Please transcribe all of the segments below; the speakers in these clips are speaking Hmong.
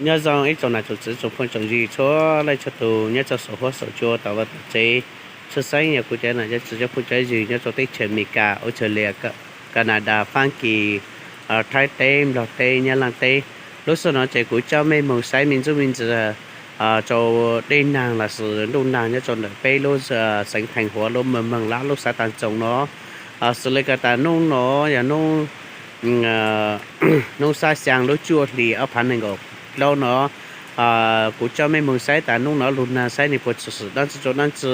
Nyob zoo ib tsoom nam tsoom txiv tsoom phooj tsoom ywg txhua leej txhua tus nyob rau saum huab saum cua tom vaj tom tsev, tshwj xeeb yog kuv cov nam cov txiv cov phooj cov ywg nyob rau teb chaws Amelikas, Australia, Canada, Faab Kis, Thaib teb, Nplog teb, Nyab Laaj teb. Lub sij hawm no ces kuv coj mej moog saib me ntsuj me ntsis rau dej naag lossis ntuj naag nyob rau ntawm peb lub xeev Theej Huav lub moog moog lab lub xav taag tsoom no. Xws le ko tas nub no yog nub sab xyaa lub cuaj hli ob phaav neeg nkaum plaub no, kuv coj mej moog saib tas nub no lug naag saib nwg puas tshwm sim dlaab tsi rua dlaab tsi.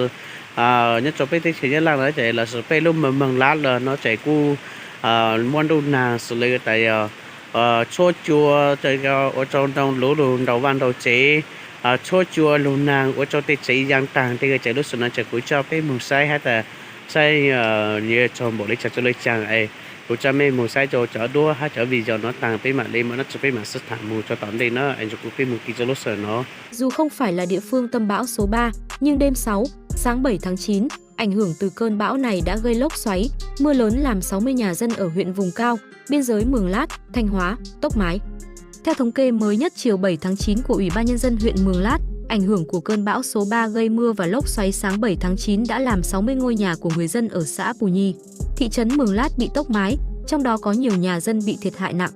Nyob rau peb teb chaws Nyab Laaj no ces lossis peb lub moog moog lab lug no ces kuj muaj ntuj naag xws le tas yog tshuab cua ua rau ntoo luv lug nrau vaaj nrau tsev, tshuab cua lug naag ua rau tej tsev yaa taag tej ko ces lub sij hawm no ces kuv coj peb moog saib hab tas saib yuav tsaug npaum le caag rua le caag es kuv coj mej moog saib rau cov duab hab cov video no taag peb maam le muaj dlaab tsi peb maam sib thaam moog rua tom ntej na es ntshe kuv peb moog kis rua lub sij hawm no. Dù không phải là địa phương tâm bão số ba, nhưng đêm sáu, sáng bảy tháng chín, ảnh hưởng từ cơn bão này đã gây lốc xoáy, mưa lớn làm sáu mươi nhà dân ở huyện Vùng Cao, biên giới Mường Lát, Thanh Hóa, tốc mái. Theo thống kê mới nhất chiều bảy tháng chín của Ủy ban Nhân dân huyện Mường Lát, ảnh hưởng của cơn bão số ba gây mưa và lốc xoáy sáng bảy tháng chín đã làm sáu mươi ngôi nhà của người dân ở xã Pù Nhi, thị trấn Mường Lát bị tốc mái, trong đó có nhiều nhà dân bị thiệt hại nặng.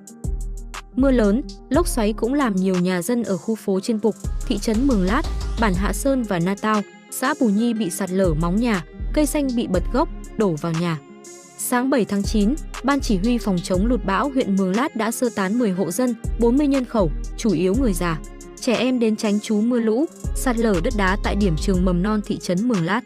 Mưa lớn, lốc xoáy cũng làm nhiều nhà dân ở khu phố Trên Pục, thị trấn Mường Lát, bản Hạ Sơn và Na Tao, xã Pù Nhi bị sạt lở móng nhà, cây xanh bị bật gốc, đổ vào nhà. Sáng bảy tháng chín, Ban Chỉ huy Phòng chống lụt bão huyện Mường Lát đã sơ tán mười hộ dân, bốn mươi nhân khẩu, chủ yếu người già, trẻ em đến tránh trú mưa lũ, sạt lở đất đá tại điểm trường mầm non thị trấn Mường Lát.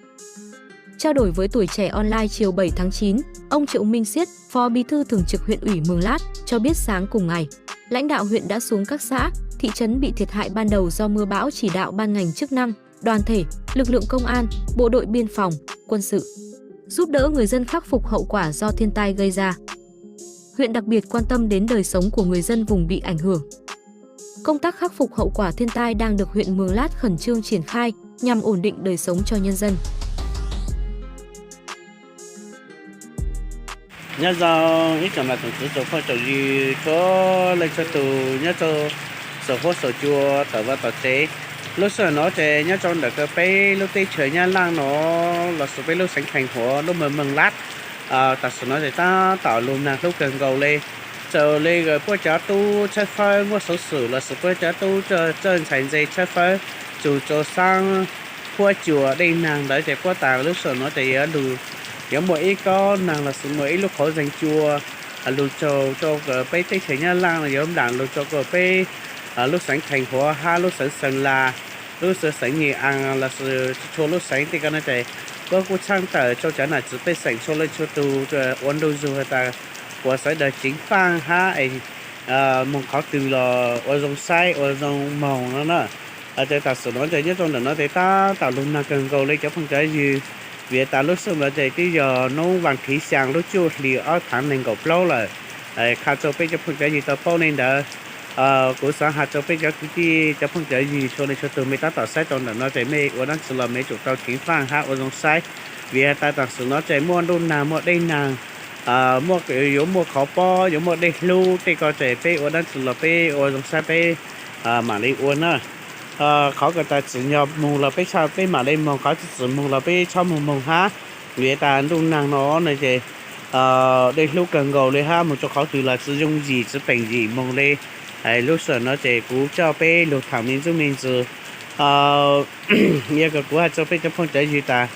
Trao đổi với Tuổi Trẻ Online chiều bảy tháng chín, ông Triệu Minh Siết, Phó Bí thư Thường trực Huyện ủy Mường Lát, cho biết sáng cùng ngày, lãnh đạo huyện đã xuống các xã, thị trấn bị thiệt hại ban đầu do mưa bão chỉ đạo ban ngành chức năng, đoàn thể, lực lượng công an, bộ đội biên phòng, quân sự, giúp đỡ người dân khắc phục hậu quả do thiên tai gây ra. Huyện đặc biệt quan tâm đến đời sống của người dân vùng bị ảnh hưởng. Công tác khắc phục hậu quả thiên tai đang được huyện Mường Lát khẩn trương triển khai nhằm ổn định đời sống cho nhân dân. Nyob zoo ib tsoom nam tsoom txiv tsoom phooj tsoom ywg txhua leej txhua tus nyob rau saum huab saum cua tom vaj tom tsev. Lub sij hawm no ces nyob rau ntawm kws peb lub teb chaws Nyab Laj no lossis peb lub xeev Theej Huav lub moog moog lab, tam sim no ces tab tom lug naag hlub kawg nkaus le. Raws le puab cov tub tshawb fawb muaj xov xwm lossis puab cov tub txawj ntxhais ntse tshawb fawb txug rau saab huab cua dej naag ntawd ces puab tas lub sij hawm no ces yuav lug, yuav muaj ib kob naag lossis muaj ib lub qhov zeeg cua lug txug rau peb teb chaws Nyab Laj no yuav nplaam lug rau peb lub xeev Theej Huav hab lub xeev Xeev Las, lub xeev Nyem Aas lossis txhua lub xeev tej ko no ces puab kuj tshaaj tawm rau cov nam txiv pej xeem txhua leej txhua tug ua ntu zug has tas puas sawv daws ceev faaj hab es moog qhov twg los ua zoo saib ua zoo moog no na. Ces tam sim no ces nyob rau ntawm no ces tab tom lug naag kawg nkaus le cov phooj cov ywg, vim tas lub sij hawm no ces twb yog nub vas thiv xyaa lub cuaj hli ob phaav nees nkaum plaub lawm. Qha rau peb cov phooj cov ywg tau paub le ntawd. Kuv xaav has rau peb cov kwv tij cov phooj cov ywg txhua leej txhua tug mej tab tom saib rau ntawm no ces mej ua dlaab tsi los mej tsum tau ceev faaj hab ua zoo saib, vim has tas tam sim no ces muaj ntuj naag muaj dej naag, yuav muaj qhov pob yuav muaj dej hlub tej ko ces peb ua dlaab tsi los peb ua zoo saib peb maam le ua na. Qhov kws tas tsim nyog moog los peb tshaj peb maam le moog, qhov tsi tsim moog los peb txhob moog moog hab, vim tas ntuj naag no no ces dej hlub kawg nkaus le hab moog rau qhov twg los tsi yooj yim tsi peem yim moog le. Lub sij hawm no ces kuv coj peb lug thaam me ntsuj me ntsis. Yog kws kuv has rau peb cov phooj cov ywg tas,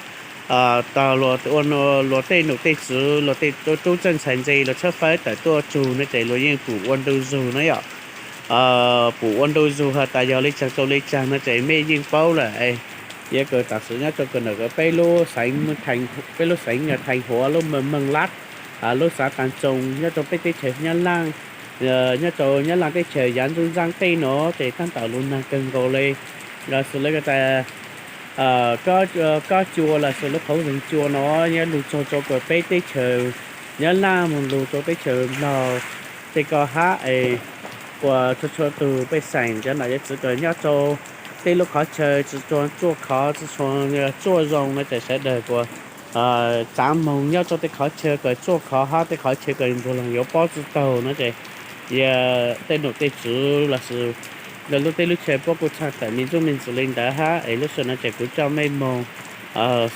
tog luag tej nom tej tswv luag tej tub txawj ntxhais ntse luag tshawb fawb tawm tuaj txug no ces luag yeej pum ua ntu zug na yom. Pum ua ntu zug has tas yog le caag rau le caag no ces mej yeej paub lawm. Yog kws tam sim nyob rau kws ntawm peb lub xeev, peb lub xeev Theej Huav lub moog moog lab, lub xav taag tsoom nyob rau peb teb chaws Nyab Laaj, nyob rau Nyab Laaj teb chaws yav ntxuj ntxaab tej no ces tab tom lug naag kawg nkaus le. Xws le tas kob cua lossis lub qhov zeeg cua no yuav lug txug rau kws peb teb chaws Nyab Laaj moog lug rau teb chaws Nplog tej ko hab es puas txhua txhua tug pej xeem cov nam cov txiv kws nyob rau tej lub qhov chaw tsi tshua tsuaj khov tsi tshua tsuaj zoo no ces sawv daws puas txaav moog nyob rau tej qhov chaw kws tsuaj khov hab tej qhov chaw kws npuag loog yuav pob tsi taug no ces yog tej nom tej tswv lossis Lawv lub teb lub chaw puab kuj txhaj tawm me ntsuj me ntxwv li ntawd hab, es lub sij hawm no ces kuv coj mej moog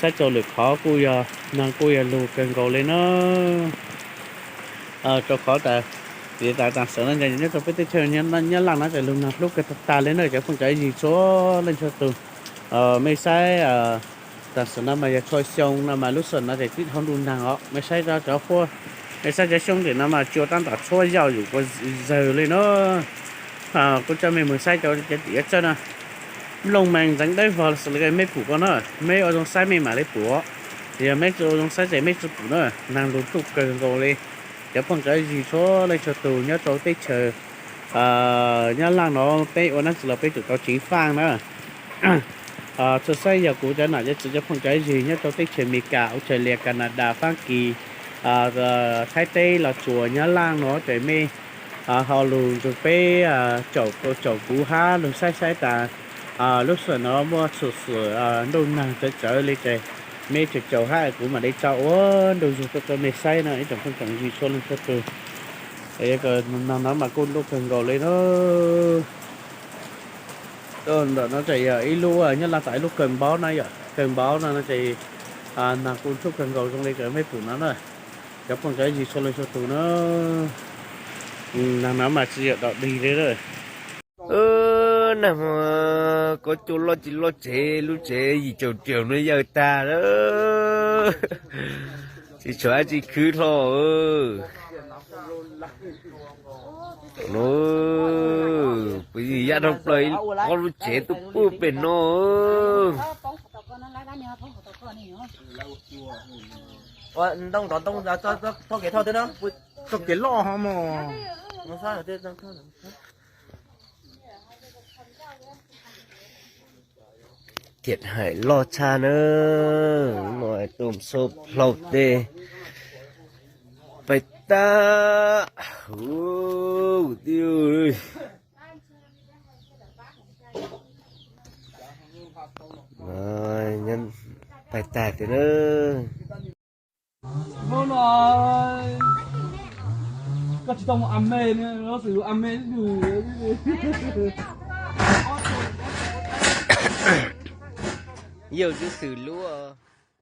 saib rua lwm qhov kuj yog, nag kuj yog lug kawg nkaus li na. Rua qhov tas, tas, taam sim no nyob rua peb teb chaws Nyab Laaj no ces lug nag hlub kawg tag tag li na cov phooj cov ywg txhua leej txhua tug. Mej saib, taam sim no mas yog txhua xyoo no mas lub sij hawm no ces tib dhau ntuj nag os. Mej saib cov, mej saib cov xyoob ntawm no mas tsua tab tom tshuab yaj yum ua zawg li na. Kuv coj mej moog saib cov tim yuav txawj no, nplooj mees ntxeev dawb vog xws li mej pum ko na. Mej ua zoo saib mej mam li pum, yog mej tsi ua zoo saib ces mej tsi pum na. Nag lug hlub kawg nkaus li. Cov phooj cov ywg txhua leej txhua tug nyob rua teb chaws Nyab Laaj no, peb ua nab tsi los peb tsum tau ceev faaj na. Txhua saib yog kuv cov nam cov txiv cov phooj cov ywg nyob rua teb chaws Amelikas, Australia, Canada, Faab Kis, Thaib teb los tsuas Nyab Laaj no ces mej ho lug nrug peb caum, caum kuv hab lug saib saib tas lub sij hawm no muaj txhua xwm ntuj nag tsawv tsawv li ces mej caum caum hab kuv mam li tso ua ntu zug tuaj rua mej saib no ib tsoom phooj tsoom ywg txhua leej txhua tug. Nag no mas kuj hlub kawg nkaus li na. Ntawm no ces yog ib lub, nyob Laaj tas ib lub kawg npaub na yom, kawg npaub no ces nag kuj hlub kawg nkaus zoo li cov mej pum no na. Cov phooj cov ywg txhua leej txhua tug na, nag no mas tsi yog dog dig li lawm. Nag hmo koj cua loj tsi loj tsev, lub tsev yim caum riam no yawg tag lawm, tsis tshuav dab tsi khwb hlo. Puas yim yaj dhau plaws ob lub tsev tuaj pub pem no. Ntoo tov ntoo, txoj kev loj ho mog. Thiaj hais loj tshaj na, no tuaj xub plaub teg pais tag, huv, kwv tij, pais tag tiag na. Koj tsis tau mus a me, xwm a me, yog xwb xwm lub.